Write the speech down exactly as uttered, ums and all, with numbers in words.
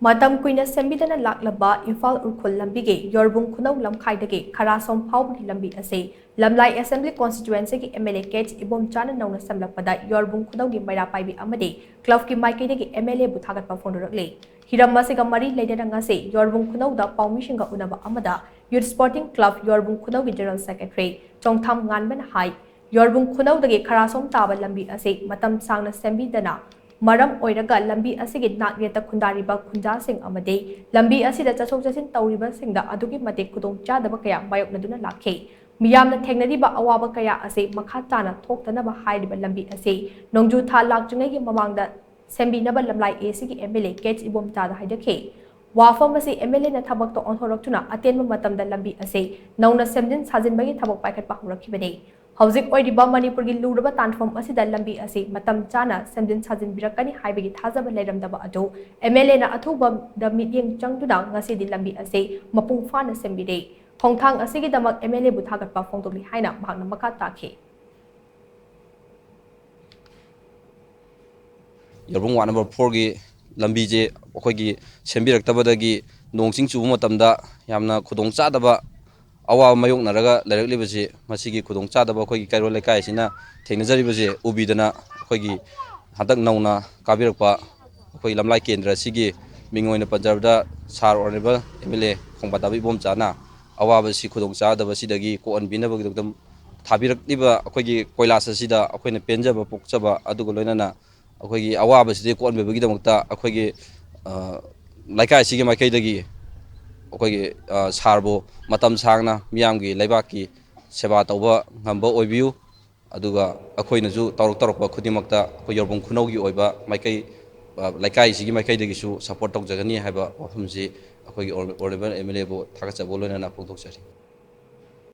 ꯃꯇꯝ ꯀꯨꯏꯅ ꯁꯦꯝꯕꯤꯗꯅ ꯂꯥꯛꯂꯕ ꯏꯝꯐꯥꯜ ꯎꯈ꯭ꯔꯨꯜ ꯂꯝꯕꯤꯒꯤ ꯌꯣꯔꯕꯨꯡ ꯈꯨꯅꯧ ꯂꯝꯈꯥꯏꯗꯒꯤ ꯈꯔꯥꯁꯣꯝ ꯐꯥꯎꯕꯒꯤ ꯂꯝꯕꯤ ꯑꯁꯤ ꯂꯝꯂꯥꯏ ꯑꯦꯁꯦꯝꯕ꯭ꯂꯤ ꯀꯣꯟꯁꯇꯤꯇ꯭ꯌꯨꯑꯦꯟꯁꯤꯒꯤ M L A K H ꯏꯕꯣꯝꯆꯥꯅ ꯅꯧꯅ ꯁꯦꯝꯂꯛꯄꯗ ꯌꯣꯔꯕꯨꯡ ꯈꯨꯅꯧꯒꯤ ꯃꯩꯔꯥ ꯄꯥꯏꯕꯤ ꯑꯃꯗꯤ ꯀ꯭ꯂꯕꯀꯤ ꯃꯥꯏꯀꯩꯗꯒꯤ ꯑꯦꯝ ꯑꯦꯜ ꯑꯦꯕꯨ ꯊꯥꯒꯠꯄ ꯐꯣꯡꯗꯣꯔꯛꯂꯤ꯫ ꯍꯤꯔꯝ ꯑꯁꯤꯒ ꯃꯔꯤ ꯂꯩꯅꯅ ꯉꯁꯤ ꯌꯣꯔꯕꯨꯡ ꯈꯨꯅꯧꯗ ꯄꯥꯎꯃꯤꯁꯤꯡꯒ ꯎꯅꯕ ꯑꯃꯗ ꯌꯨꯠ ꯁ꯭ꯄꯣꯔꯇꯤꯡ ꯀ꯭ꯂꯕ ꯌꯣꯔꯕꯨꯡ ꯈꯨꯅꯧꯒꯤ ꯖꯦꯅꯔꯦꯜ ꯁꯦꯀ꯭ꯔꯦꯇꯔꯤ ꯆꯣꯡꯊꯥꯝ ꯉꯥꯟꯕꯅ ꯍꯥꯏ, ꯌꯣꯔꯕꯨꯡ ꯈꯨꯅꯧꯗꯒꯤ ꯈꯔꯥꯁꯣꯝ ꯇꯥꯕ ꯂꯝꯕꯤ ꯑꯁꯤ ꯃꯇꯝ ꯁꯥꯡꯅ ꯁꯦꯝꯕꯤꯗꯅ ꯃꯔꯝ ꯑꯣꯏꯔꯒ ꯂꯝꯕꯤ ꯑꯁꯤꯒꯤ ꯅꯥꯛ ꯌꯦꯠꯇ ꯈꯨꯟꯗꯥꯔꯤꯕ ꯈꯨꯟꯖꯥꯁꯤꯡ ꯑꯃꯗꯤ ꯂꯝꯕꯤ ꯑꯁꯤꯗ ꯆꯠꯊꯣꯛ ꯆꯠꯁꯤꯟ ꯇꯧꯔꯤꯕꯁꯤꯡꯗ ꯑꯗꯨꯛꯀꯤ ꯃꯇꯤꯛ ꯈꯨꯗꯣꯡꯆꯥꯗꯕ ꯀꯌꯥ ꯃꯥꯌꯣꯛꯅꯗꯨꯅ ꯂꯥꯛꯈꯤ꯫ ꯃꯤꯌꯥꯝꯅ ꯊꯦꯡꯅꯔꯤꯕ ꯑꯋꯥꯕ ꯀꯌꯥ ꯑꯁꯤ ꯃꯈꯥ ꯇꯥꯅ ꯊꯣꯛꯇꯅꯕ ꯍꯥꯏꯔꯤꯕ ꯂꯝꯕꯤ ꯑꯁꯤ ꯅꯣꯡꯖꯨ ꯊꯥ ꯂꯥꯛꯇ꯭ꯔꯤꯉꯩꯒꯤ ꯃꯃꯥꯡꯗ ꯁꯦꯝꯕꯤꯅꯕ ꯂꯝꯂꯥꯏ ꯑꯦ ꯁꯤꯒꯤ M L A K H ꯏꯕꯣꯝꯆꯥꯗ ꯍꯥꯏꯖꯈꯤ꯫ ꯋꯥꯐꯝ ꯑꯁꯤ ꯑꯦꯝ ꯑꯦꯜ ꯑꯦꯅ ꯊꯕꯛꯇ ꯑꯣꯟꯊꯣꯔꯛꯇꯨꯅ ꯑꯇꯦꯟꯕ ꯃꯇꯝꯗ ꯂꯝꯕꯤ ꯑꯁꯤ ꯅꯧꯅ ꯁꯦꯝꯖꯤꯟ ꯁꯥꯖꯤꯟꯕꯒꯤ ꯊꯕꯛ ꯄꯥꯏꯈꯠꯄ ꯍꯧꯔꯛꯈꯤꯕꯅꯤ꯫ ꯍꯧꯖꯤꯛ ꯑꯣꯏꯔꯤꯕ ꯃꯅꯤꯄꯨꯔꯒꯤ ꯂꯨꯔꯕ ꯇꯥꯟꯐꯝ ꯑꯁꯤꯗ ꯂꯝꯕꯤ ꯑꯁꯤ ꯃꯇꯝ ꯆꯥꯅ ꯁꯦꯝꯖꯤꯟ ꯁꯥꯖꯤꯟꯕꯤꯔꯛꯀꯅꯤ ꯍꯥꯏꯕꯒꯤ ꯊꯥꯖꯕ ꯂꯩꯔꯝꯗꯕ ꯑꯗꯨ ꯑꯦꯝ ꯑꯦꯜ ꯑꯦꯅ ꯑꯊꯨꯕꯗ ꯃꯤꯠꯌꯦꯡ ꯆꯪꯗꯨꯅ ꯉꯁꯤꯗꯤ ꯂꯝꯕꯤ ꯑꯁꯤ ꯃꯄꯨꯡ ꯐꯥꯅ ꯁꯦꯝꯕꯤꯔꯦ꯫ ꯈꯣꯡꯊꯥꯡ ꯑꯁꯤꯒꯤꯗꯃꯛ ꯑꯦꯝ ꯑꯦꯜ ꯑꯦꯕꯨ ꯊꯥꯒꯠꯄ ꯐꯣꯡꯗꯣꯛꯂꯤ ꯍꯥꯏꯅ ꯃꯍꯥꯛꯅ ꯃꯈꯥ ꯇꯥꯈꯤ꯫ ꯌꯣꯔꯕꯨꯡ ꯋꯥꯔꯗ ꯅꯝꯕꯔ ꯐꯣꯔꯒꯤ ꯂꯝꯕꯤꯁꯦ ꯑꯩꯈꯣꯏꯒꯤ ꯁꯦꯝꯕꯤꯔꯛꯇꯕꯗꯒꯤ ꯅꯣꯡ ꯆꯤꯡ ꯆꯨꯕ ꯃꯇꯝꯗ ꯌꯥꯝꯅ ꯈꯨꯗꯣꯡꯆꯥꯗꯕ ꯑꯋꯥꯕ ꯃꯥꯌꯣꯛꯅꯔꯒ ꯂꯩꯔꯛꯂꯤꯕꯁꯤ, ꯃꯁꯤꯒꯤ ꯈꯨꯗꯣꯡꯆꯥꯗꯕ ꯑꯩꯈꯣꯏꯒꯤ ꯀꯩꯔꯣꯜ ꯂꯩꯀꯥꯏ ꯑꯁꯤꯅ ꯊꯦꯡꯅꯖꯔꯤꯕꯁꯤ ꯎꯕꯤꯗꯅ ꯑꯩꯈꯣꯏꯒꯤ ꯍꯟꯗꯛ ꯅꯧꯅ ꯀꯥꯕꯤꯔꯛꯄ ꯑꯩꯈꯣꯏ ꯂꯝꯂꯥꯏ ꯀꯦꯟꯗ꯭ꯔ ꯑꯁꯤꯒꯤ ꯃꯤꯡ ꯑꯣꯏꯅ ꯄꯟꯖꯔꯕꯗ ꯁꯥꯔ ꯑꯣꯅꯔꯦꯕꯜ ꯑꯦꯝ ꯑꯦꯜ ꯑꯦ ꯈꯣꯡꯕꯥꯟ ꯇꯥꯕ ꯏꯕꯣꯝꯆꯥꯅ ꯑꯋꯥꯕꯁꯤ ꯈꯨꯗꯣꯡꯆꯥꯗꯕꯁꯤꯗꯒꯤ ꯀꯣꯛꯍꯟꯕꯤꯅꯕꯒꯤꯗꯃꯛꯇ ꯊꯥꯕꯤꯔꯛꯂꯤꯕ ꯑꯩꯈꯣꯏꯒꯤ ꯀꯣꯏꯂꯥꯁ ꯑꯁꯤꯗ ꯑꯩꯈꯣꯏꯅ ꯄꯦꯟꯖꯕ ꯄꯣꯛꯆꯕ ꯑꯗꯨꯒ ꯂꯣꯏꯅꯅ ꯑꯩꯈꯣꯏꯒꯤ ꯑꯋꯥꯕꯁꯤꯗꯤ ꯀꯣꯛꯍꯟꯕꯤꯕꯒꯤꯗꯃꯛꯇ ꯑꯩꯈꯣꯏꯒꯤ, ꯑ, ꯂꯩꯀꯥꯏ ꯑꯁꯤꯒꯤ ꯃꯥꯏꯀꯩꯗꯒꯤ ꯑꯩꯈꯣꯏꯒꯤ, ꯑ, ꯁꯥꯔꯕꯨ ꯃꯇꯝ ꯁꯥꯡꯅ ꯃꯤꯌꯥꯝꯒꯤ ꯂꯩꯕꯥꯛꯀꯤ ꯁꯦꯕꯥ ꯇꯧꯕ ꯉꯝꯕ ꯑꯣꯏꯕꯤꯌꯨ꯫ ꯑꯗꯨꯒ ꯑꯩꯈꯣꯏꯅꯁꯨ ꯇꯧꯔꯛ ꯇꯧꯔꯛꯄ ꯈꯨꯗꯤꯡꯃꯛꯇ ꯑꯩꯈꯣꯏ ꯌꯣꯔꯕꯨꯡ ꯈꯨꯅꯧꯒꯤ ꯑꯣꯏꯕ ꯃꯥꯏꯀꯩ, ꯑ, ꯂꯩꯀꯥꯏꯁꯤꯒꯤ ꯃꯥꯏꯀꯩꯗꯒꯤꯁꯨ ꯁꯄꯣꯔꯠ ꯇꯧꯖꯒꯅꯤ ꯍꯥꯏꯕ ꯋꯥꯐꯝꯁꯤ ꯑꯩꯈꯣꯏꯒꯤ ꯑꯣꯅꯔꯦꯕꯜ ꯑꯦꯝ ꯑꯦꯜ ꯑꯦꯕꯨ ꯊꯥꯒꯠꯆꯕꯒ ꯂꯣꯏꯅꯅ ꯐꯣꯡꯗꯣꯛꯆꯔꯤ꯫